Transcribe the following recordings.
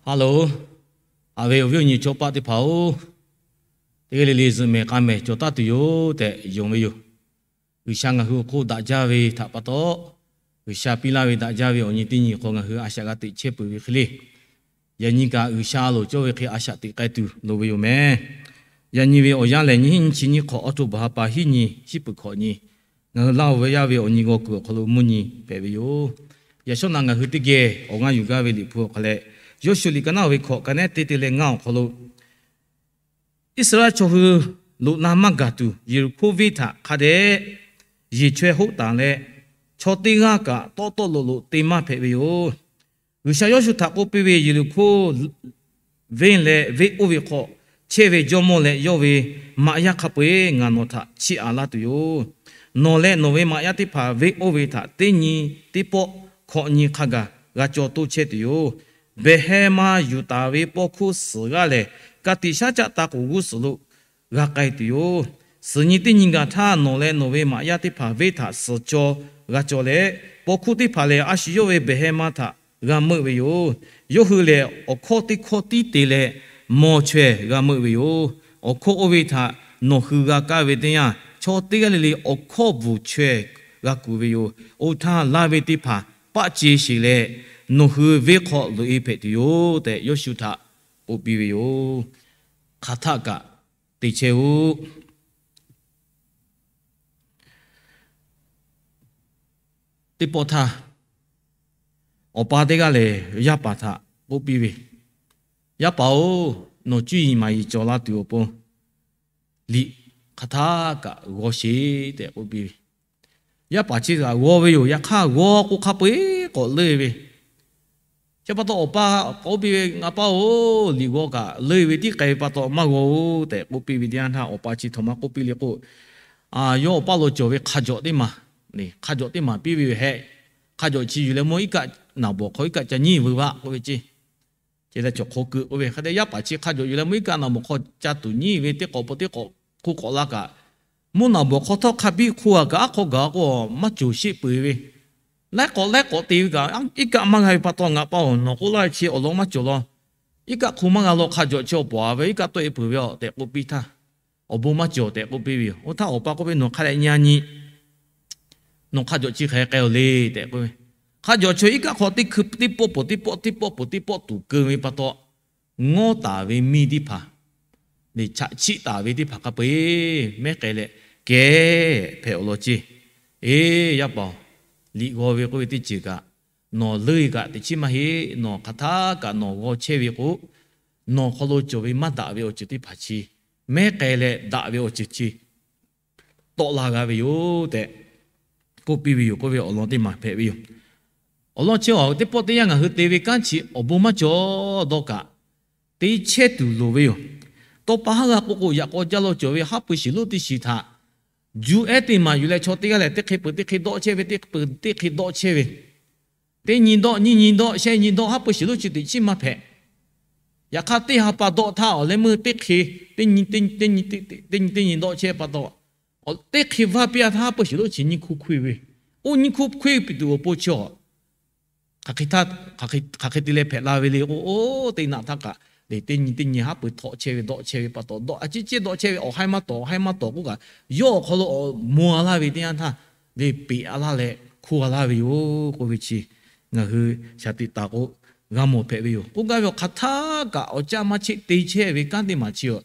Hello, haꞈ ve awˬ viˉ awˬ nyi chaw paˆ teˇ hpaˍ-oˬ, teˇ g'aˇ le le zuhꞈ mehˍ k'a mehˍ cawˬ taˉ tuˬ yoˬ tehꞈ yonˍ ve yoˬ. G'uiˬsha ngaˬ hui awˬ hk'oˆ daꞈ jaˇ ve htaꞈ pa taw, G'uiˬsha piˇ laˇ ve daꞈ jaˇ ve awˬ nyi teˇ nyi hk'aw ngaˬ hui a shaꞈ g'a teꞈ chehˇ peuˬ ve hk'e le, yaꞈ nyi kaꞈ G'uiˬsha a loˍ cawˇ ve hk'e a shaꞈ teꞈ k'ai tuˬ loˍ ve yoˬ mehˍ. Yaꞈ nyi ve awˬ yanˇ lehˬ, nyiˇ hinˉ nyiˇ chi nyiˇ hk'awꞈ, October ha pa hiˉ nyi, hiˉ peuˬ hkawꞈ nyi, ngaˬ hui Laˇ huˍ ve yaˇ ve awˬ nyi g'aw kuiˬ awˬ hk'aw lo mvuhˇ nyi hpehꞈ ve yoˬ. Yaꞈ shawˉ naꞈ ngaˬ hui teˇ geh awˬ g'aˇ yuˬ gaˇ ve Liꞈ hpu awˬ hk'aw leh, Yoˇshuˆ liꞈ ka naˉ ve hkawꞈ ka nehˉ teˇ te leh ngaˇ awˬ hk'aw lo, Iˉsaˍreˍlaˆ chaw hui loꞈ la maˇ gaˬ tuˬ, Yeˍriˆhkoˇ venˇ htaꞈ hk'a dehꞈ yeˬ chaweh hoˆ taˍ leh, chaw teˇ g'aˇ kaꞈ tawˆ tawˆ loꞈ loꞈ te maˇ hpehꞈ ve yoˬ. G'uiˬsha Yoˇshuˆ htaꞈ k'oˆ piˇ ve, Yeˍriˆhkoˇ venˇ leh venˇ oˇ ve hk'aw chehˇ ve jawˇmawˇ leh yawˇ ve maꞈ yaˇ hk'a peu-eˬ ngaˬ nawˬ htaꞈ chiˇ aꞈ laˇ tuˬ yoˬ. Nawˬ leh nawˬ ve maꞈ yaˇ teˇ hpaˍ venˇ oˇ ve htaꞈ teˇ nyi teˇ pawˆ hkawꞈ nyi hk'a gaˬ g'a caw toˇ chehˇ tuˬ yoˬ. Behˍhehˇmaˇ yuˬ taˍ ve pawˇ hkuˇ suhˍ g'aˇ lehˬ, ka tiꞈ shaˉ caˆ ta k'oˍ g'uˇ suhˍ lo g'a k'ai tuˬ yoˬ. Suhˍ nyi teˇ nyi gaˬ htaˇ, nawˬ leh nawˬ ve maꞈ yaˇ teˇ hpaˍ venˇ htaꞈ suhˍ caw g'a caw leh, paw hkuˇ teˇ hpaˍ lehˬ, a shu yawˇ ve behˍhehˇmaˇ htaꞈ g'a meuˆ ve yoˬ. Yawˇ hui lehˬ, awˬ hkawˇ teˇ hkawˇ tiˉ te leh maw chaweh g'a meuˆ ve yoˬ. Awˬ hkawˇ oˇ ve htaꞈ nawˬ hui g'a kaˇ ve teˇ yanˇ, chaw teˇ g'aˇ le le awˬ hkawˇ bvuhˬ chaweh g'a kuˬ ve yoˬ. Oˇ htaˇ, laˇ ve teˇ hpaˍ paˆ ce sheˍ leh, nawˬ hui venˇ hk'aw loꞈ-e hpehꞈ tuˬ yoˬ tehꞈ, Yoˇshuˆ htaꞈ k'oˆ piˇ ve yoˬ. Hk'aˬ htaˆ kaꞈ te chehˇ-oˆ. Teˇ pawˆ htaˇ, awˬ pa teˇ g'aˇ lehˬ, yaˇ paˍ htaꞈ k'oˆ piˇ ve, Yaˇ paˍ-oˬ, nawˬ cuˇ yiˍ maˍ yiˍ cawˬ la tuˬ awˬ pon liꞈ hk'aˬ htaˆ kaꞈ g'aw sheˍ tehꞈ k'oˆ piˇ ve. Yaˇ paˍ chi kaꞈ g'aw ve yoˬ. Yaꞈ hk'aˇ, g'aw k'o hk'a peu-eˬ k'awꞈ leuˆ ve. Chi pa taw, awˬ pa k'oˆ piˇ ve, Ngaˬ pa-oˬ, liꞈ g'aw kaꞈ leuˆ ve tiˉ k'ai ve pa taw maˇ g'aw-oˬ tehꞈ k'oˆ piˇ ve teˇ yanˇ htaˇ, awˬ pa chi htaꞈ maˇ k'oˆ piˇ le k'o, yawˇ awˬ paˇ lo cawˬ ve hk'a jawꞈ teˇ maˬ, hk'a jawꞈ teˇ maˬ piˇ ve yoˬ hehꞈ. Hk'a jawꞈ chi yuˬ leh mawˇ iˉ kaˆ naˍ bawˬ hk'aw iˉ kaˆ ca nyiˉ veu vaˆ k'oˆ ve ceˇ. Chi leh cawˬ hk'aw keu k'oˆ ve hk'a dehꞈ, yaˇ paˍ chi hk'a jawꞈ yuˬ leh mawˇ iˉ kaˆ naˍ bawˬ hk'aw ca tuˬ nyiˉ ve teˇ k'awꞈ peuˬ teˇ k'awꞈ hk'oˆ k'awꞈ la kaꞈ, mvuhˇ naˍ bawˬ hk'aw htawˇ hk'a biˇ hk'oˆ a kaꞈ, aˉ hk'aw gaˬ k'o maˇ cawˬ sheˆ peuˬ ve. Laiˉ k'awꞈ laiˉ k'awꞈ te ve kaꞈ, iˉ kaˆ maˇ g'a ve pa taw, Ngaˬ pa-oˬ, nawˬ k'oˆ laˇ ve chi awˬ lawn maˇ cawˬ law. Iˉ kaˆ hk'oˆ maˇ g'a law. Hk'a jawꞈ chi awˬ pawˍ a ve iˉ kaˆ tawˆ-e peuˬ ve tehꞈ k'oˆ piˇ htaˇ, awˬ bon maˇ cawˬ tehꞈ k'oˆ piˇ ve yoˬ. Oˇ htaˇ awˬ pa k'oˆ piˇ, Nawˬ hk'a dehꞈ nyi a nyi. Nawˬ hk'a jawꞈ chi hk'aˬ hk'e k'ai-oˬ le tehꞈ k'oˆ ve. Hk'a jawꞈ chi iˉ kaˆ hk'aw teˇ hkui teˇ pawˆ peuˬ teˇ pawˆ teˇ pawˆ peuˬ teˇ pawˆ tuˍ keu ve pa taw, ngawˇ taˍ ve miˇ teˇ hpaˍ, chaꞈ chiˆ taˍ ve teˇ hpaˍ hk'a peu-eˬ mehˉ k'ai leh kehˬ hpehꞈ-oˬ law ceˇ. Eˬ, yaˇ paˍ-oˬ, liꞈ g'aw ve k'oˆ ve teˇ ceuˬ kaꞈ, nawˬ leuˆ kaꞈ teꞈ chiˉ maˇ heˆ. Nawˬ hk'aˬ htaˆ kaꞈ nawˬ g'aw chehˇ ve k'o, nawˬ hk'aw lo cawˬ ve maˇ daꞈ ve awˬ ceuˬ teˇ hpaˍ chi mehˉ k'ai leh, daꞈ ve awˬ ceuˬ chi tawˆ la g'a ve yoˬ tehꞈ k'oˆ piˇ ve yoˬ. K'oˆ ve awˬ lawn teˇ maˬ hpehꞈ ve yoˬ. Awˬ lawn chi a teˇ pawˆ teˇ yanˇ ngaˬ hui te ve kanˉ chi awˬ bon maˇ cawˬ dawˇ kaꞈ, te chehˇ tuˬ loˍ ve yoˬ. Tawˇ pa haˉ g'a k'oˆ k'o, yaꞈ k'aw jaˇ law cawˬ ve haˉ pui shiˍ lonˉ teˇ shiˍ htaꞈ, juˇ ehˉ teˇ maˬ yuˬ leh chaw teˇ g'aˇ lehˬ, teˇ hk'e peuˬ teˇ hk'e dawˆ chehˇ ve, teˇ hk'e peuˬ teˇ hk'e dawˆ chehˇ ve, teˇ nyi dawˆ, nyiˇ nyi dawˆ, shehˆ nyi dawˆ, haˉ pui shiˍ lonˉ chi teꞈ chiˉ maˇ hpehꞈ. Yaꞈ hk'aˇ, teˇ ha pa dawˆ htaˇ awˬ leh meuˇ teˇ hk'e, teˇ nyi teˇ nyi teˇ nyi teˇ nyi dawˆ chehˇ pa taw, teˇ hk'e vaˇ piˇ-a htaˇ, haˉ pui shiˍ lonˉ chi nyiˇ hkuˇ hkuˇ-e ve, oˇ nyiˇ hkuˇ hkuˇ-e piˇ tuˬ awˬ pon chi a hk'aˬ hk'e te leh hpehꞈ la ve le k'o, oˇ teˇ naꞈ htaˇ kaꞈ, teˇ nyi teˇ nyi haˉ pui htawˆ chehˇ ve, dawˆ chehˇ ve pa taw, dawˆ a ciˉ ciˉ dawˆ chehˇ ve, awˬ haiˉ maˇ tawˍ, awˬ haiˉ maˇ tawˍ k'oˆ kaꞈ, yawˇ awˬ hk'aw lo awˬ mawˬ-a laˇ ve teˇ yanˇ htaˇ, le peꞈ-a laˇ leh hkoˇ-a laˇ ve yoˬ k'oˆ ve chi, ngaˬ hui shaˍ tiꞈ taˍ k'o, g'a mawˬ hpehꞈ ve yoˬ. K'oˆ gaˇ ve, awˬ hk'aˬ htaˆ kaꞈ awˬ caˇ maˇ cheˆ te chehˇ ve kanˉ teˇ maˬ chi a,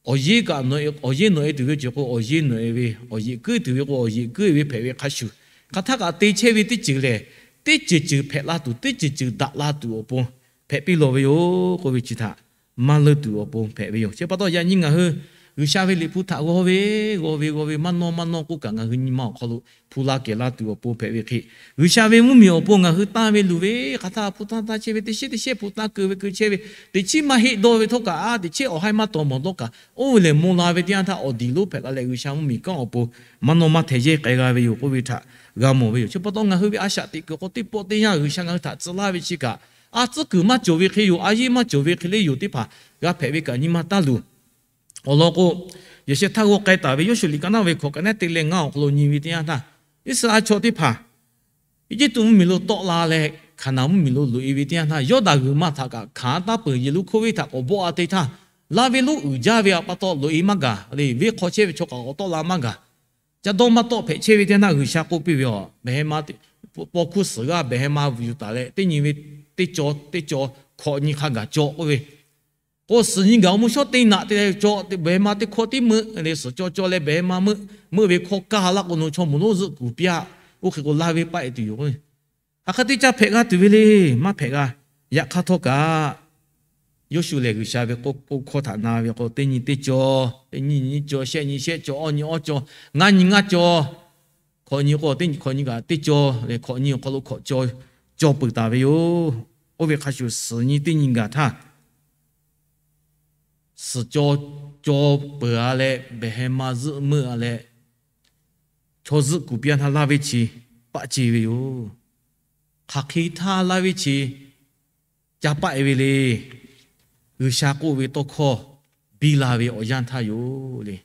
awˬ yeˇ kaꞈ, awˬ yeˇ nawꞈ-e tuˬ ve ceuˬ k'o, awˬ yeˇ nawꞈ-e ve, awˬ yeˬ keuˆ tuˬ ve k'o, awˬ yeˬ keuˆ-e ve hpehꞈ ve hk'a shuˍ, hk'aˬ htaˆ kaꞈ te chehˇ ve teˇ ceuˬ lehˬ, teˇ ceuˬ ceuˬ hpehꞈ la tuˬ, teˇ ceuˬ ceuˬ daꞈ la tuˬ awˬ pon hpehꞈ piˇ lawˬ ve yoˬ k'oˆ ve chi htaꞈ maˇ leuˆ tuˬ awˬ pon hpehꞈ ve yoˬ. Chi pa taw, yaꞈ nyi ngaˬ hui G'uiˬsha ve liꞈ hpu htaꞈ g'aw ve, g'aw ve, g'aw ve, maˇ nawˇ maˇ nawˇ k'oˆ kaꞈ, ngaˬ hui nyi ma awˬ hk'aw lo hpu la kehˬ la tuˬ awˬ pon hpehꞈ ve hk'e, G'uiˬsha ve mvuhˇmiˬ awˬ pon ngaˬ hui tanˇ ve luˬ ve hk'aˬ htaˇ hpu tanˇ tanˇ chehˇ ve, teˇ shehˇ teˇ shehˇ hpu tanˇ keu ve keu chehˇ ve, teꞈ chiˉ maˇ heˆ dawˇ ve htawˇ kaꞈ, a teꞈ chehˇ awˬ haiˉ maˇ tawˍ mawˬ dawˇ kaꞈ, oˇ ve lehˬ mawˬ la ve teˇ yanˇ htaˇ, awˬ diˬ lonˉ hpehꞈ la leh G'uiˬsha mvuhˇmiˬ kanˉ awˬ pon maˇ nawˇ maˇ hteh yehˇ k'ai g'a ve yoˬ k'oˆ ve htaꞈ g'a mawˬ ve yoˬ. Chi pa taw, ngaˬ hui ve a shaꞈ teꞈ kuiˬ k'o, teˇ pawˆ teˇ yanˇ G'uiˬsha ngaˬ hui htaꞈ tcuh laˇ ve chi kaꞈ, a tcuhˉ kuiˬ maˇ cawˬ ve hk'e yoˬ, a yeˇ maˇ cawˬ ve hk'e le yoˬ teˇ hpaˍ g'a hpehꞈ ve kaꞈ nyi ma taˇ luˬ. Awˬ lawn k'o, yaꞈ sheh htaˇ g'aw k'ai taˍ ve Yoˇshuˆ liꞈ ka naˉ ve hkawꞈ ka nehˉ te leh ngaˇ awˬ hk'aw lo nyi ve teˇ yanˇ htaˇ, Iˉsaˍreˍlaˆ chaw teˇ hpaˍ Eˇjiˇtuꞈ mvuhˇmiˬ lo tawˆ la leh, Hkaˍnanˍ mvuhˇmiˬ lo loꞈ-e ve teˇ yanˇ htaˇ, Yawˇdanˍ g'uiˬ ma htaꞈ kaꞈ hkanˍ taˇ peuˬ, Yeˍriˆhkoˇ venˇ htaꞈ k'awꞈ bawˆ-a te htaˇ, laˇ venˇ lonˉ uiˍ jaˇ ve htaꞈ pa taw loꞈ-e maˇ gaˬ le. Venˇ hk'aw chehˇ ve chaw kaꞈ k'awꞈ tawˆ la maˇ gaˬ. Ca dawˇ maˇ tawˆ hpehꞈ chehˇ ve teˇ yanˇ htaˇ, G'uiˬsha k'oˆ piˇ ve, Aˬ, Behˍheh ma paw hkuˇ suhˍ g'aˇ Behˍheh ma yuˬ taˍ leh, teˇ nyi ve teˇ caw teˇ caw hkawꞈ nyi hk'a gaˬ caw k'oˆ ve, k'o, suhˍ nyi gaˬ-oˬ, mvuhˇ shawˉ teˇ naꞈ te leh caw, Behˍheh ma teˇ hkawˇ tiˉ meuˆ le. Suhˍ caw caw leh Behˍheh ma meuˆ, meuˆ ve hkawˇ kaˇ laˇ k'o, nawˬ chaw moˍ lonˉ zuhˆ kuˬ piˇ-a. Oˇ hk'e k'o, laˇ venˇ paˆ-e tuˬ yoˬ. Hk'aˬ hk'e teˇ caˇ hpehꞈ g'a tuˬ ve le. Maˇ hpehꞈ g'a. Yaꞈ hk'aˇ htawˇ kaꞈ, Yoˇshuˆ lehˬ G'uiˬsha ve k'oˆ hkawˇ htaꞈ na ve k'o, teˇ nyi teˇ caw, teˇ nyi nyiˇ caw, shehˆ nyi shehˆ caw, awˇ nyi awˇ caw, ngaˇ nyi ngaˇ caw, hkawꞈ nyi k'o, teˇ nyi hkawꞈ nyi kaꞈ teˇ caw leh, hkawꞈ nyi awˬ hk'aw lo hkawꞈ caw, caw peuˬ taˍ ve yoˬ. Oˇ ve hk'a shuˍ, suhˍ nyi teˇ nyi gaˬ htaˇ, suhˍ caw caw peuˬ-a leh, Behˍheh ma zuhˆ meuˆ-a leh, chaw zuhˆ kuˬ piˇ-a htaˇ, laˇ venˇ chi paˆ ce ve yoˬ. Hk'aˬ hk'e htaˇ laˇ venˇ chi ca paˆ-e ve le. G'uiˬsha k'oˆ ve tawˇ hkawˇ biˇ la ve awˬ yanˇ htaˇ yoˬ le.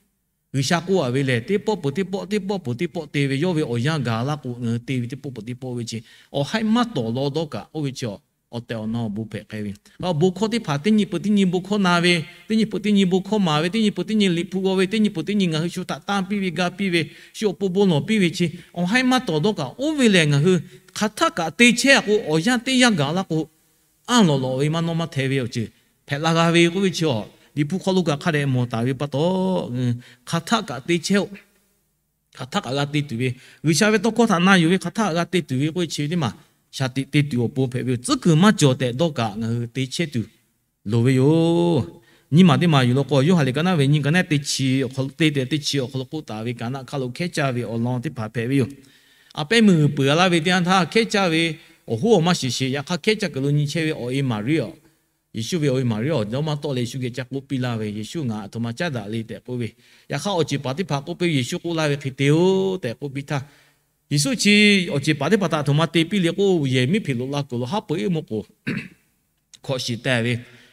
G'uiˬsha k'oˆ-a ve lehˬ, teˇ pawˆ peuˬ teˇ pawˆ, teˇ pawˆ peuˬ teˇ pawˆ te ve, yawˇ ve awˬ yanˇ gaˬ laˇ k'o, ngaˬ hui te ve teˇ pawˆ peuˬ teˇ pawˆ ve chi, awˬ haiˉ maˇ tawˍ law dawˇ kaꞈ, oˇ ve chi awˬ tehˬ awˬ na awˬ bon hpehꞈ k'ai ve. Awˬ bon hkawˇ teˇ hpaˍ teˇ nyi peuˬ teˇ nyi bon hkawˇ na ve, teˇ nyi peuˬ teˇ nyi bon hkawˇ maˍ ve, teˇ nyi peuˬ teˇ nyi Liꞈ hpu g'aw ve, teˇ nyi peuˬ teˇ nyi ngaˬ hui shu htaꞈ tanˇ piˇ ve, ga piˇ ve, shu awˬ pon bon lawˬ piˇ ve chi, awˬ haiˉ maˇ tawˍ dawˇ kaꞈ, oˇ ve lehˬ ngaˬ hui hk'aˬ htaˆ kaꞈ te chehˇ-a k'o, awˬ yanˇ teˇ yanˇ gaˬ laˇ k'o, anˇ lawꞈ lawꞈ ve maˇ nawˇ maˇ hteh ve awˬ ceuˬ hpehꞈ la g'a ve k'oˆ ve chi, Liꞈ hpu hk'aw lo kaꞈ hk'a dehꞈ mawˬ taˍ ve pa taw, hk'aˬ htaˆ kaꞈ te chehˇ-oˆ. Hk'aˬ htaˆ kaꞈ g'a te tuˬ ve, G'uiˬsha ve tawˇ hkawˇ htaꞈ na yuˬ ve hk'aˬ htaˆ kaꞈ g'a te tuˬ ve k'oˆ ve chi teˇ maˬ shaˍ tiꞈ te tuˬ awˬ pon hpehꞈ ve yoˬ. Tcuhˉ kuiˬ maˇ cawˬ tehꞈ dawˇ kaꞈ ngaˬ hui te chehˇ tuˬ loˍ ve yoˬ. Nyiˇ maˬ teˇ maˬ yuˬ law k'o, Yoˇhanˬ liꞈ ka naˆ ve nyi ka naˆ teˇ chi awˬ hk'aw lo, teˇ tehꞈ teˇ chi awˬ hk'aw lo k'oˆ taˍ ve, Kaˍnaˆ hk'aˆ lo hkehˉ caˇ ve awˬ lawn teˇ hpaˍ hpehꞈ ve yoˬ. A pehˉ meuˇ g'uiˬ peuˬ-a laˇ ve teˇ yanˇ htaˇ, hkehˉ caˇ ve awˬ hoˉ awˬ maˇ shiˍ sheˍ. Yaꞈ hk'aˇ, hkehˉ caˇ kuiˬ lo nyi chehˇ ve awˬ e Maˍriˆ-aˬ, Yeˍsuˆ ve awˬ e Maˍriˆ-aˬ, dawˇ maˇ tawˆ leh Yeˍsuˆ geh ca k'oˆ piˇ laˇ ve, Yeˍsuˆ, ngaˬ aˬ htoꞈ ma caˉ daꞈ le tehꞈ k'oˆ ve. Yaꞈ hk'aˇ, awˬ ceˬ paˍ teˇ hpaˍ k'oˆ piˇ, Yeˍsuˆ k'oˆ laˇ ve hk'e te-oˬ tehꞈ k'oˆ piˇ htaˇ, Yeˍsuˆ chi awˬ ceˬ paˍ teˇ hpaˍ htaꞈ aˬ htoꞈ ma te piˇ le k'o, yehˬ miˉ hpeꞈ loꞈ la kuiˬ lo haˉ pui iˉ mvuhˇ k'oˍ hkawꞈ shiˍ taˍ ve,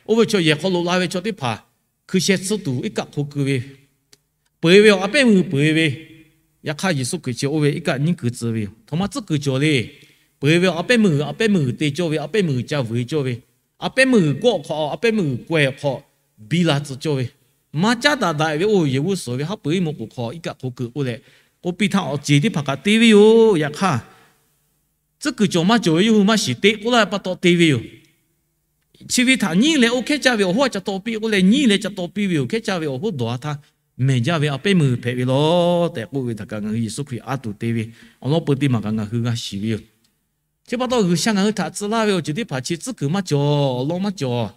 oˇ ve chaw yehˬ hk'aw loꞈ la ve chaw teˇ hpaˍ hkui sheh tsuhˇ tuˬ iˉ kaˆ hk'o keu ve, peuˬ ve awˬ a pehˉ meuˇ g'uiˬ peuˬ ve. Yaꞈ hk'aˇ, Yeˍsuˆ Hkriꞈ chi oˇ ve iˉ kaˆ nyiˉ keu tcuh ve yoˬ. Htoꞈ ma tcuhˉ kuiˬ cawˬ le. Peuˬ ve awˬ a pehˉ meuˇ g'uiˬ, a pehˉ meuˇ g'uiˬ te cawˇ ve, a pehˉ meuˇ g'uiˬ ca vuiˬ cawˇ ve, a pehˉ meuˇ g'uiˬ kawˆ hk'awꞈ, a pehˉ meuˇ g'uiˬ kawehˬ hk'awꞈ biˇ la tcuh cawˇ ve, maˇ caˉ daꞈ daꞈ ve oˇ yehˬ g'uˇ suhˍ ve haˉ pui iˉ mvuhˇ k'oˍ hk'aw iˉ kaˆ hk'o keu k'oˆ leh k'oˆ piˇ htaˇ, awˬ ceˬ teˇ hpaˍ kaꞈ te ve yoˬ. Yaꞈ hk'aˇ, tcuhˉ kuiˬ cawˬ maˇ cawˬ ve yawˇ hui maˇ shiˍ, te k'oˆ laˇ ve pa taw te ve yoˬ. Chi ve htaꞈ nyiˇ leh oˇ hkehˉ caˇ ve awˬ hoˉ a ca taw piˇ k'oˆ leh, nyiˇ leh ca taw piˇ ve yoˬ. Hkehˉ caˇ ve awˬ hoˉ dawˬ-a htaˇ, mehˬ jaˇ ve a pehˉ meuˇ g'uiˬ hpehꞈ ve law tehꞈ k'oˆ ve htaꞈ kaꞈ ngaˬ hui Yeˍsuˆ Hkriꞈ a tuˬ te ve awˬ lawn peu teˇ maˬ kaꞈ ngaˬ hui g'a shiˍ ve yoˬ. Chi pa taw, G'uiˬsha ngaˬ hui htaꞈ tcuh laˇ ve awˬ ceuˬ teˇ hpaˍ chi tcuhˉ kuiˬ maˇ cawˬ, awˬ lawn maˇ cawˬ,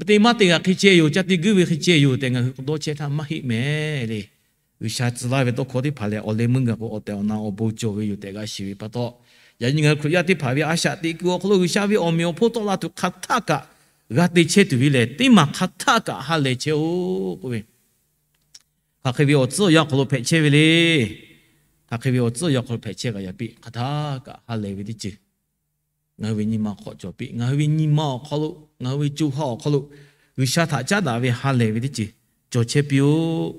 te maˇ te g'a hk'e ceh yoˬ, ca te guiˇ ve hk'e ceh yoˬ tehꞈ ngaˬ hui k'awꞈ dawˇ chehˇ htaˇ maˇ heˆ mehˍ le. G'uiˬsha tcuh laˇ ve tawˇ hkawˇ teˇ hpaˍ lehˬ, awˬ leh meuˇ gaˬ k'o, awˬ tehˬ awˬ na awˬ bon cawˬ ve yoˬ tehꞈ g'a shiˍ ve pa taw, yaꞈ nyi ngaˬ hui Hkriꞈ yaˇ teˇ hpaˍ ve a shaꞈ teꞈ kuiˬ awˬ hk'aw lo G'uiˬsha ve awˬ meꞈ awˬ hponˇ tawˆ la tuˬ hk'aˬ htaˆ kaꞈ g'a te chehˇ tuˬ ve lehˬ, teˇ maˬ hk'aˬ htaˆ kaꞈ ha lehˬ chehˇ-oˆ k'oˆ ve, hk'aˬ hk'e ve awˬ tcuhˉ awˬ yanˇ awˬ hk'aw lo hpehꞈ chehˇ ve le. Hk'aˬ hk'e ve awˬ tcuhˉ awˬ yanˇ awˬ hk'aw lo hpehꞈ chehˇ kaꞈ yaꞈ piˇ, hk'aˬ htaˆ kaꞈ ha lehˬ ve teˇ ceuˬ ngaˬ hui ve nyi ma hk'aw cawˬ piˇ. Ngaˬ hui ve nyi ma awˬ hk'aw lo, ngaˬ hui ve co ha awˬ hk'aw lo G'uiˬsha htaꞈ caˉ daꞈ ve ha lehˬ ve teˇ ceuˬ cawˬ chehˇ piˇ-oˆ.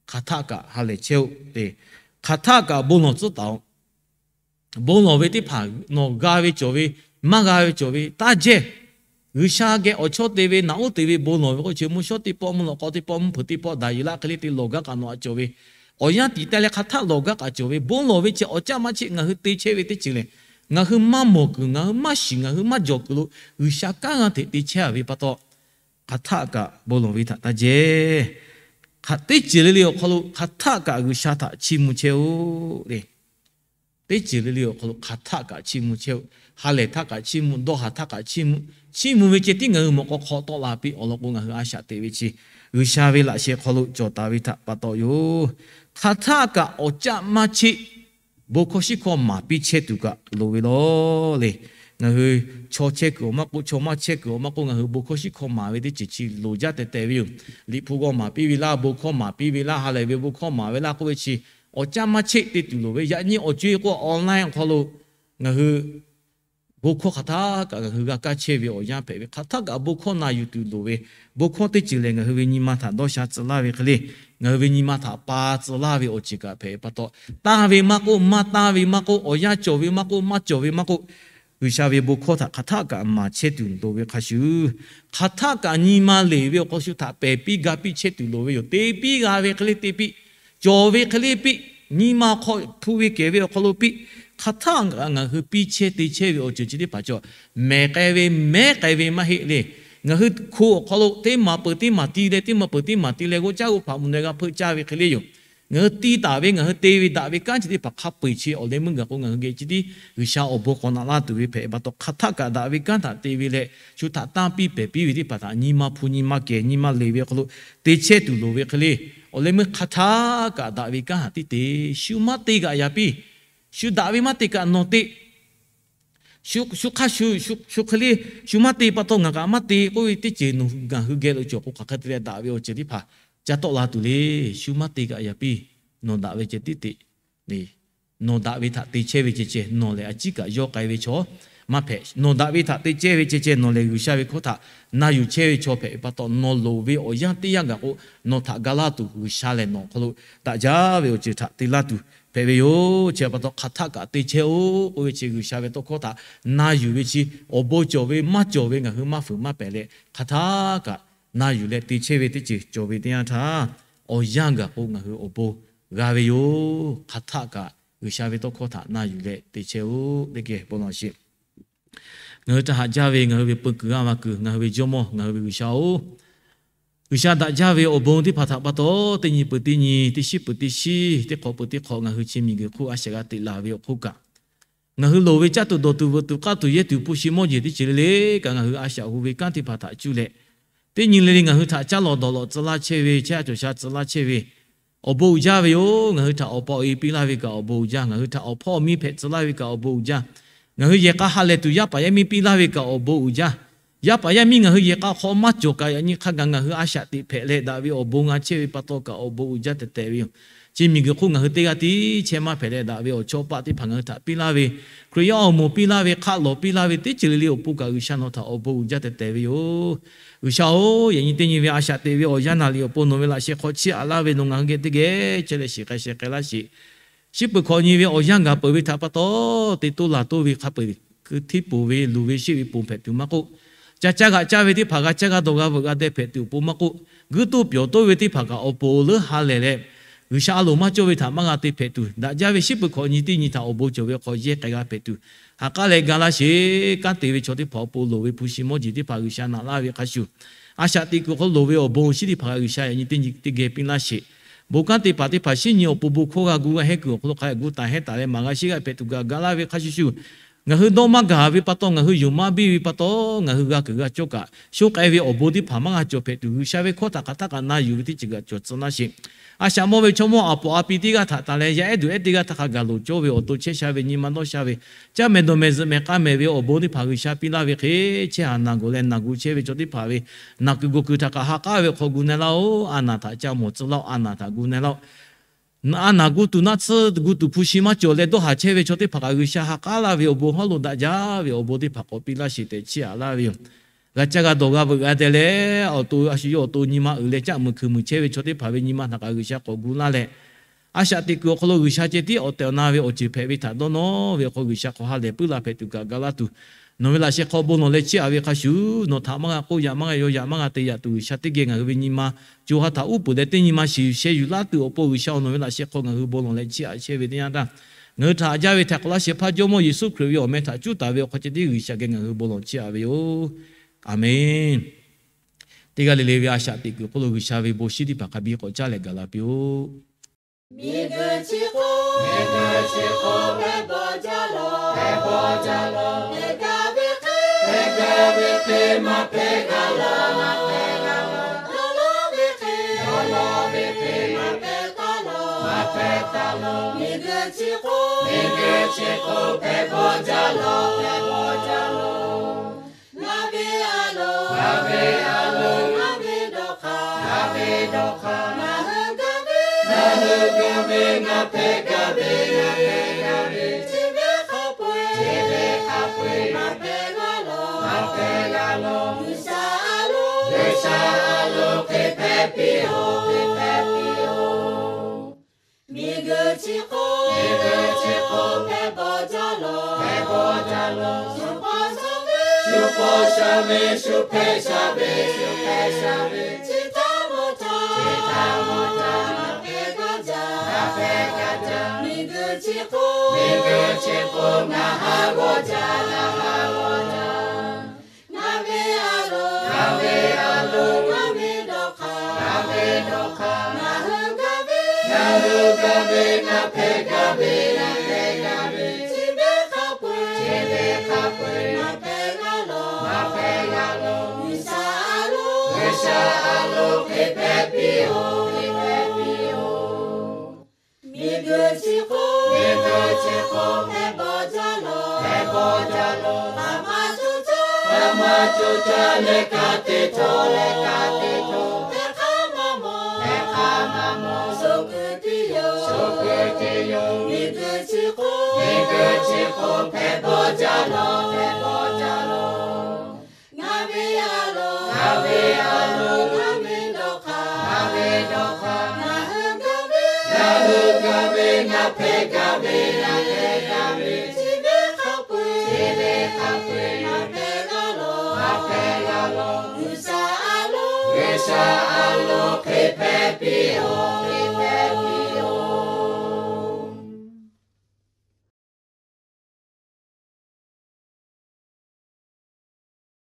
Hk'aˬ htaˆ kaꞈ ha lehˬ chehˇ-oˆ tehꞈ, hk'aˬ htaˆ kaꞈ bon lawˬ tcuhˉ taˍ-oꞈ. Bon lawˬ ve teˇ hpaˍ nawˬ g'a ve cawˬ ve, maˇ g'a ve cawˬ ve taˇ jehˇ. G'uiˬsha geh awˬ chawˇ te ve, naꞈ uˉ te ve bon lawˬ ve k'o, chi mvuhˇ shawˉ teˇ pawˆ, mvuhˇ lawꞈ k'aw teˇ pawˆ, mvuhˇ hpeuꞈ teˇ pawˆ, daꞈ yuˬ laˇ hk'e le te lawˬ gaˇ kaꞈ nawˬ htaꞈ cawˬ ve, awˬ yanˇ tiꞈ taˇ leh hk'aˬ htaˆ lawˬ gaˇ kaꞈ cawˬ ve, bon lawˬ ve chi awˬ caˆ maˇ cheˆ ngaˬ hui te chehˇ ve teˇ ceuˬ lehˬ, ngaˬ hui maˇ mawˬ kuiˬ, ngaˬ hui maˇ shiˍ, ngaˬ hui maˇ jawˬ kuiˬ lo G'uiˬsha kanˉ g'a hteꞈ te chehˇ-a ve pa taw, hk'aˬ htaˆ kaꞈ bon lawˬ ve htaꞈ taˇ jehˇ. Hk'aˬ teˇ ceuˬ le le awˬ hk'aw lo hk'aˬ htaˆ kaꞈ G'uiˬsha htaꞈ chiˇ mvuh chehˇ-oˆ le. Teˇ ceuˬ le le awˬ hk'aw lo hk'aˬ htaˆ kaꞈ chiˇ mvuh chehˇ-oˆ. Ha lehˬ htaˆ kaꞈ chiˇ mvuh, dawˇ haˍ htaˆ kaꞈ chiˇ mvuh. Chiˇ mvuh ve ceh tiˉ ngaˬ hui mawꞈ k'aw hk'aw tawˆ la piˇ awˬ lawn k'o, ngaˬ hui a shaꞈ teꞈ ve chi G'uiˬsha ve laꞈ sheh hk'aw lo cawˬ taˍ ve htaꞈ pa taw yoˬ. Hk'aˬ htaˆ kaꞈ awˬ caˆ maˇ cheˆ, bon hkawˇ shiˉ hkawˇ maˍ piˇ chehˇ tuˬ kaꞈ loˍ ve lawˬ le. Ngaˬ hui chaw chehˇ kuiˬ awˬ maˇ k'oˆ, chaw maˇ chehˇ kuiˬ awˬ maˇ k'oˆ, ngaˬ hui bon hkawˇ shiˉ hkawˇ maˍ ve teˇ ceuˬ chi loˍ jaˇ tehꞈ tehꞈ ve yoˬ. Liꞈ hpu g'aw maˍ piˇ ve laˇ, bon hkawˇ maˍ piˇ ve laˇ, ha lehˬ ve bon hkawˇ maˍ ve laˇ k'oˆ ve chi, awˬ caˆ maˇ cheˆ te tuˬ loˍ ve. Yaꞈ nyi awˬ co-e k'o, online awˬ hk'aw lo ngaˬ hui bon hkawˇ hk'aˬ htaˆ kaꞈ ngaˬ hui g'a kaˇ chehˇ ve awˬ yanˇ hpehꞈ ve, hk'aˬ htaˆ kaꞈ bon hkawˇ na yuˬ tuˬ loˍ ve. Bon hkawˇ teˇ ceuˬ lehˬ, ngaˬ hui ve nyi ma htaꞈ dawˇ sha tcuh laˇ ve hk'e le, ngaˬ hui ve nyi ma htaꞈ pa tcuh laˇ ve awˬ ceuˬ kaꞈ hpehꞈ ve pa taw, tanˇ ve maˇ k'oˆ, maˇ tanˇ ve maˇ k'oˆ, awˬ yanˇ cawˬ ve maˇ k'oˆ, maˇ cawˬ ve maˇ k'oˆ, G'uiˬsha ve bon hkawˇ htaꞈ hk'aˬ htaˆ kaꞈ maˍ chehˇ tuˬ loˍ ve hk'a shuˍ, hk'aˬ htaˆ kaꞈ nyi ma leˬ ve awˬ hk'aw shu htaꞈ pehˬ piˇ ga piˇ chehˇ tuˬ loˍ ve yoˬ. Te piˇ g'a ve hk'e le te piˇ, cawˬ ve hk'e le piˇ, nyi ma hk'aw hpu ve kehˬ ve awˬ hk'aw lo piˇ, hk'aˬ htaˆ kaꞈ ngaˬ hui piˇ chehˇ te chehˇ ve awˬ ceuˬ chi teˇ hpaˍ cawˬ mehˬ k'ai ve mehˉ k'ai ve maˇ heˆ le. Ngaˬ hui hko awˬ hk'aw lo teˇ maˬ peuˬ teˇ maˬ ti leh, teˇ maˬ peuˬ teˇ maˬ ti leh, g'aw caˇ g'aw hpaꞈ mvuhˬ neh g'a hpeuˆ caˇ ve hk'e le yoˬ. Ngaˬ hui ti taˍ ve, ngaˬ hui te ve daꞈ ve kanˉ chi teˇ hpaˍ hk'a peu-eˬ chi awˬ leh meuˇ gaˬ k'o, ngaˬ hui geh chi tiˉ G'uiˬsha awˬ bon k'awꞈ naꞈ laˇ tuˬ ve hpehꞈ pa taw, hk'aˬ htaˆ kaꞈ daꞈ ve kanˉ htaꞈ te ve leh, shu htaꞈ tanˇ piˇ pehˬ piˇ ve teˇ hpaˍ htaꞈ nyi ma hpu nyi ma kehˬ nyi ma leˬ ve awˬ hk'aw lo te chehˇ tuˬ loˍ ve hk'e le. Awˬ leh meuˇ hk'aˬ htaˆ kaꞈ daꞈ ve kanˉ htaꞈ tiˉ te, shu maˇ te kaꞈ yaꞈ piˇ, shu daꞈ ve maˇ te kaꞈ nawˬ te, shu hk'aˇ shu, shu hk'e le, shu maˇ te pa taw ngaˬ kaꞈ maˇ te k'oˆ ve teˇ ceuˬ nawˬ ngaˬ hui geh lo cawˬ k'o, hk'aˬ hk'e te leh daꞈ ve awˬ ceuˬ teˇ hpaˍ ca tawˆ la tuˬ le. Shu maˇ te kaꞈ yaꞈ piˇ, nawˬ daꞈ ve ceh tiˉ te. Nawˬ daꞈ ve htaꞈ te chehˇ ve ceh ceh nawˬ lehˬ a ciˉ kaꞈ yawˇ k'ai ve chaw maˇ hpehꞈ. Nawˬ daꞈ ve htaꞈ te chehˇ ve ceh ceh nawˬ lehˬ G'uiˬsha ve hkawˇ htaꞈ na yuˬ chehˇ ve chaw hpehꞈ ve pa taw, nawˬ loˍ ve awˬ yanˇ teˇ yanˇ gaˬ k'o, nawˬ htaꞈ ga laˇ tuˬ G'uiˬsha lehˬ nawˬ awˬ hk'aw lo daꞈ jaˇ ve awˬ ceuˬ htaꞈ te laˇ tuˬ hpehꞈ ve yoˬ. Chi pa taw hk'aˬ htaˆ kaꞈ te chehˇ-oˆ k'oˆ ve chi G'uiˬsha ve tawˇ hkawˇ htaꞈ na yuˬ ve chi awˬ bon cawˬ ve maˇ cawˬ ve ngaˬ hui maˇ fuiˍ maˇ pehˬ leh, hk'aˬ htaˆ kaꞈ na yuˬ leh te chehˇ ve teˇ ceuˬ cawˬ ve teˇ yanˇ htaˇ, awˬ yanˇ gaˬ k'o ngaˬ hui awˬ bon g'a ve yoˬ. Hk'aˬ htaˆ kaꞈ G'uiˬsha ve tawˇ hkawˇ htaꞈ na yuˬ leh te chehˇ-oˆ tehꞈ geh bon lawˬ sheˍ. Ngaˬ hui htaꞈ haꞈ jaˇ ve ngaˬ hui ve peu kuiˬ g'aˇ va kuiˬ, ngaˬ hui ve Jawˇmawˇ, ngaˬ hui ve G'uiˬsha-oˬ, G'uiˬsha daꞈ jaˇ ve awˬ bon teˇ hpaˍ htaꞈ pa taw, teˇ nyi peuˬ teˇ nyi, teˇ shiˉ peuˬ teˇ shiˉ, teˇ hk'awꞈ peuˬ teˇ hk'awꞈ ngaˬ hui chi miˬguiˬ hk'oˆ a shaꞈ g'a teꞈ laˬ ve awˬ hk'oˆ kaꞈ, ngaˬ hui loˍ ve caˇ tuˬ dawˬ tuˬ veuꞈ tuˬ k'aˇ tuˬ yehˇ tuˬ hpu shi mawˇ jeˬ teˇ ceuˬ le le kaꞈ ngaˬ hui a shaꞈ hu ve kanˉ teˇ hpaˍ htaꞈ cuˇ leh, teˇ nyi le le ngaˬ hui htaꞈ caˇ lawˬ dawˬ lawˬ tcuh laˇ chehˇ ve, chehˇ a cawˬ sha tcuh laˇ chehˇ ve awˬ bon uiˍ jaˇ ve yoˬ. Ngaˬ hui htaꞈ awˬ pa awˬ e piˇ laˇ ve kaꞈ awˬ bon uiˍ jaˇ. Ngaˬ hui htaꞈ awˬ hpawˇ awˬ miˇ hpehꞈ tcuh laˇ ve kaꞈ awˬ bon uiˍ jaˇ. Ngaˬ hui yehˬ k'a ha lehˬ tuˬ yaˇ paˍ yaˇ miˇ piˇ laˇ ve kaꞈ awˬ bon uiˍ jaˇ. Yaˇ paˍ yaˇ miˇ ngaˬ hui yehˬ k'a hk'aw maˇ cawˬ kaꞈ yaꞈ nyi hk'a gaˬ ngaˬ hui a shaꞈ teꞈ hpehꞈ leh daꞈ ve awˬ bon g'a chehˇ ve pa taw kaꞈ awˬ bon uiˍ jaˇ tehꞈ tehꞈ ve yoˬ. Chi miˬguiˬ hk'oˆ ngaˬ hui teˇ g'aˇ tiˉ chehˇ maˇ hpehꞈ leh daꞈ ve awˬ chawˇ paˆ teˇ hpaˍ ngaˬ hui htaꞈ piˇ laˇ ve, Hkriꞈ yaˇ awˬ moˍ piˇ laˇ ve, hk'aˆ lawˬ piˇ laˇ ve teˇ ceuˬ le le awˬ pon kaꞈ G'uiˬsha nawˬ htaꞈ awˬ bon uiˍ jaˇ tehꞈ tehꞈ ve yoˬ. G'uiˬsha-oˬ, yaꞈ nyi teˇ nyi ve a shaꞈ teꞈ ve awˬ yanˇ naˍ riˍ awˬ pon nawˬ ve laꞈ sheh hk'aw chiˇ aꞈ laˇ ve nawˬ ngaˬ hui geh teˇ geh chehˇ leh shiˍ k'ai sheh k'ai laˇ sheˍ. Shiˉ peuˬ hkawꞈ nyi ve awˬ yanˇ gaˬ peuˬ ve htaꞈ pa taw, te toˇ laˬ toˇ ve hk'a peu-eˬ hkui hteˇ poˬ ve luˬ ve sheˆ ve ponˬ hpehꞈ tuˬ maˇ k'oˆ, ca caˇ g'aꞈ caˇ ve teˇ hpaˍ g'a caˇ g'a dawˬ g'a veuꞈ g'a deh hpehꞈ tuˬ awˬ pon maˇ k'oˆ, guiˇ toˇ pyawˬ toˇ ve teˇ hpaˍ kaꞈ awˬ poˍ leuˉ ha lehˬ leh, G'uiˬsha a loˍ maˇ cawˇ ve htaꞈ maˇ g'a te hpehꞈ tuˬ, daꞈ jaˇ ve shiˉ peuˬ hkawꞈ nyi teˇ nyi htaꞈ awˬ bon cawˬ ve hk'aw yehˇ k'ai g'a hpehꞈ tuˬ, ha k'aˉ leh ga laˇ sheˍ. Kanˉ te ve chaw teˇ hpaˍ awˬ pon loˍ ve hpu shi mawˇ jeˬ teˇ hpaˍ G'uiˬsha naꞈ laˇ ve hk'a shuˍ, a shaꞈ teꞈ kuiˬ hk'aw loˍ ve awˬ bon shinˉ teˇ hpaˍ G'uiˬsha yaꞈ nyi teˇ nyi teˇ geh piˇ laˇ sheˍ. Bon kanˉ te paˍ teˇ hpaˍ shinˉ nyi awˬ pon bon hkawˇ g'a gu g'a hehˉ kuiˬ awˬ hk'aw lo hk'a g'a gu taˍ hehˉ taˍ leh maˍ g'a sheˉ g'a hpehꞈ tuˬ gaˬ ga laˇ ve hk'a shuˍ shuˍ, ngaˬ hui dawˇ maˇ gaˬ ve pa taw, ngaˬ hui yonˍ maˇ biˇ ve pa taw, ngaˬ hui g'a kuiˬ g'a cawˇ kaꞈ, sho k'ai ve awˬ bon teˇ hpaˍ maˇ g'a cawˬ hpehꞈ tuˬ, G'uiˬsha ve hkawˇ htaꞈ hk'aˬ htaˆ kaꞈ na yuˬ ve teˇ ceuˬ g'a cawˬ tcuh laˇ sheˍ. A shaꞈ mawˇ ve chaw mawˇ a poˍ a pi teˇ g'aˇ htaꞈ tanˬ leh, yaˇ ehˉ duˬ ehˉ teˇ g'aˇ htaꞈ hk'a gaˬ loˍ cawˇ ve awˬ to chehˇ sha ve nyi ma dawˇ sha ve, caˇ mehˍ dawˬ mehˍ zuhꞈ mehˍ k'a mehˍ ve awˬ bon teˇ hpaˍ G'uiˬsha piˇ laˇ ve hk'e, chehˇ haˍ naˬ gawˬ leh naˬ gu chehˇ ve chaw teˇ hpaˍ ve naˬ kuiˬ gawˬ kuiˬ htaꞈ kaꞈ ha k'aˉ ve awˬ hk'aw gu na-e laˇ-oˆ. A naˬ htaꞈ ca mawˬ tcuh laˇ-oˆ. A naˬ htaꞈ gu na-e laˇ-oˆ. A naˬ gu tuˬ naˆ tsuhˇ gu tuˬ hpu shi maˇ cawˬ leh dawˇ haˍ chehˇ ve chaw teˇ hpaˍ kaꞈ G'uiˬsha ha k'aˉ laˇ ve awˬ bon hawˉ lo daꞈ jaˇ ve awˬ bon teˇ hpaˍ k'awꞈ piˇ laˇ sheˍ tehꞈ chiˇ aꞈ laˇ ve yoˬ. G'a caˇ g'a dawˬ g'a veuꞈ g'a deh leh, awˬ to a shu yawˇ awˬ to nyi ma uiˍ leh caˆ muiˬ hkui muiˬ chehˇ ve chaw teˇ hpaˍ ve nyi ma htaꞈ kaꞈ G'uiˬsha k'awꞈ gu laˇ leh, a shaꞈ teꞈ kuiˬ awˬ hk'aw lo G'uiˬsha ceh tiˉ awˬ tehˬ awˬ na ve awˬ ceuˬ hpehꞈ ve htaꞈ dawˇ nawˇ ve awˬ hk'aw G'uiˬsha k'awꞈ ha lehˬ puiˉ la hpehꞈ tuˬ kaꞈ ga laˇ tuˬ, nawˬ ve laꞈ sheh hk'aw bon lawˬ leh chiˇ aꞈ ve hk'a shuˍ, nawˬ htaꞈ maˇ g'a k'oˆ yaꞈ maˇ g'a yaw yaꞈ maˇ g'a te yaꞈ tuˬ, G'uiˬsha teˇ geh ngaˬ hui ve nyi ma co ha htaꞈ uˉ peunˍ leh teˇ nyi ma shiˍ yuˬ sheh yuˬ laˇ tuˬ awˬ pon G'uiˬsha-oˬ, nawˬ ve laꞈ sheh hk'aw ngaˬ hui bon lawˬ leh chiˇ aꞈ chehˇ ve teˇ yanˇ htaˇ, ngaˬ hui htaꞈ haꞈ jaˇ ve htaꞈ k'awꞈ laˇ shehˍ hpaˇ Jawˇmawˇ Yeˍsuˆ Hkriꞈ ve awˬ meh htaꞈ cuˉ taˍ ve awˬ hk'aw ceh tiˉ G'uiˬsha geh ngaˬ hui bon lawˬ chiˇ aꞈ ve yoˬ. Aˬmenˍ. Teˇ g'aˇ le le ve a shaꞈ teꞈ kuiˬ hk'oˆ lo G'uiˬsha ve bon shinˉ teˇ hpaˍ hk'a biˇ k'awꞈ caˇ leh gaˬ la piˇ-oˆ. Miˬguiˬ chi hk'oˆ, miˬguiˬ chi hk'oˆ hpehꞈ bawˬ jaˇ lawˬ, hpehꞈ bawˬ jaˇ lawˬ. Hpehꞈ gaˇ ve hk'e, hpehꞈ gaˇ ve hk'e maˇ hpehꞈ g'a lawˬ, maˇ hpehꞈ g'a lawˬ. Dawˇ law ve hk'e, dawˇ law ve hk'e maˇ hpehꞈ taˍ lawˬ, maˇ hpehꞈ taˍ lawˬ. Miˬguiˬ chi hk'oˆ, miˬguiˬ chi hk'oˆ hpehꞈ bawˬ jaˇ lawˬ, hpehꞈ bawˬ jaˇ lawˬ. Ngaˬ ve a loˍ, ngaˬ ve a loˍ, ngaˬ ve dawˇ hk'aˇ, ngaˬ ve dawˇ hk'aˇ. Ngaˬ hui gaˇ ve, ngaˬ hui gaˇ ve ngaˬ hpehꞈ gaˇ ve, ngaˬ hpehꞈ gaˇ ve. Chi ve hk'a peu-eˬ, chi ve hk'a peu-eˬ maˇ hpehꞈ g'a lawˬ, maˇ hpehꞈ g'a lawˬ. G'uiˬsha a loˍ, G'uiˬsha a loˍ hk'e hpehꞈ piˇ-oˆ, hk'e hpehꞈ piˇ-oˆ. Miˬguiˬ chi hk'oˆ, miˬguiˬ chi hk'oˆ hpehꞈ bawˬ jaˇ lawˬ, hpehꞈ bawˬ jaˇ lawˬ. Shu paw sha ve, shu hpehꞈ sha ve, shu hpehꞈ sha ve, chi htaꞈ maˇ htaˇ, chi htaꞈ maˇ htaˇ, ngaˬ hpehꞈ gaˇ jaˇ, ngaˬ hpehꞈ gaˇ jaˇ. Miˬguiˬ chi hk'oˆ, miˬguiˬ chi hk'oˆ ngaˬ haꞈ g'awˇ jaˇ, ngaˬ haꞈ g'awˇ jaˇ. Ngaˬ ve a loˍ, ngaˬ ve a loˍ, ngaˬ ve dawˇ hk'aˇ, ngaˬ ve dawˇ hk'aˇ, ngaˬ hui gaˇ ve, ngaˬ hui gaˇ ve, ngaˬ hpehꞈ gaˇ ve, ngaˬ hpehꞈ gaˇ ve, chi ve hk'a peu-eˬ, chi ve hk'a peu-eˬ, ngaˬ hpehꞈ gaˇ lawˬ, ngaˬ hpehꞈ gaˇ lawˬ. G'uiˬsha a loˍ, G'uiˬsha a loˍ hk'e hpehꞈ piˇ-oˬ, hk'e hpehꞈ piˇ-oˬ. Miˬguiˬ chi hk'oˆ, miˬguiˬ chi hk'oˆ hpehꞈ bawˬ jaˇ lawˬ, hpehꞈ bawˬ jaˇ lawˬ. Hk'aˬ ma co caˇ, hk'aˬ ma co caˇ leh ka te htawˇ, leh ka te htawˇ, hpehꞈ hk'aˇ maˇ mawˬ, hpehꞈ hk'aˇ maˇ mawˬ. Sho kuiˬ teˇ yoˬ, sho kuiˬ teˇ yoˬ. Miˬguiˬ chi hk'oˆ, miˬguiˬ chi hk'oˆ hpehꞈ bawˬ jaˇ lawˬ, hpehꞈ bawˬ jaˇ lawˬ. Ngaˬ ve a loˍ, ngaˬ ve a loˍ, ngaˬ ve dawˇ hk'aˇ, ngaˬ ve dawˇ hk'aˇ, ngaˬ hui gaˇ ve, ngaˬ hui gaˇ ve, ngaˬ hpehꞈ gaˇ ve, ngaˬ hpehꞈ gaˇ ve, chi ve hk'a peu-eˬ, chi ve hk'a peu-eˬ, ngaˬ hpehꞈ gaˇ lawˬ, ngaˬ hpehꞈ gaˇ lawˬ. G'uiˬsha a loˍ, G'uiˬsha a loˍ hk'e hpehꞈ piˇ-oˬ.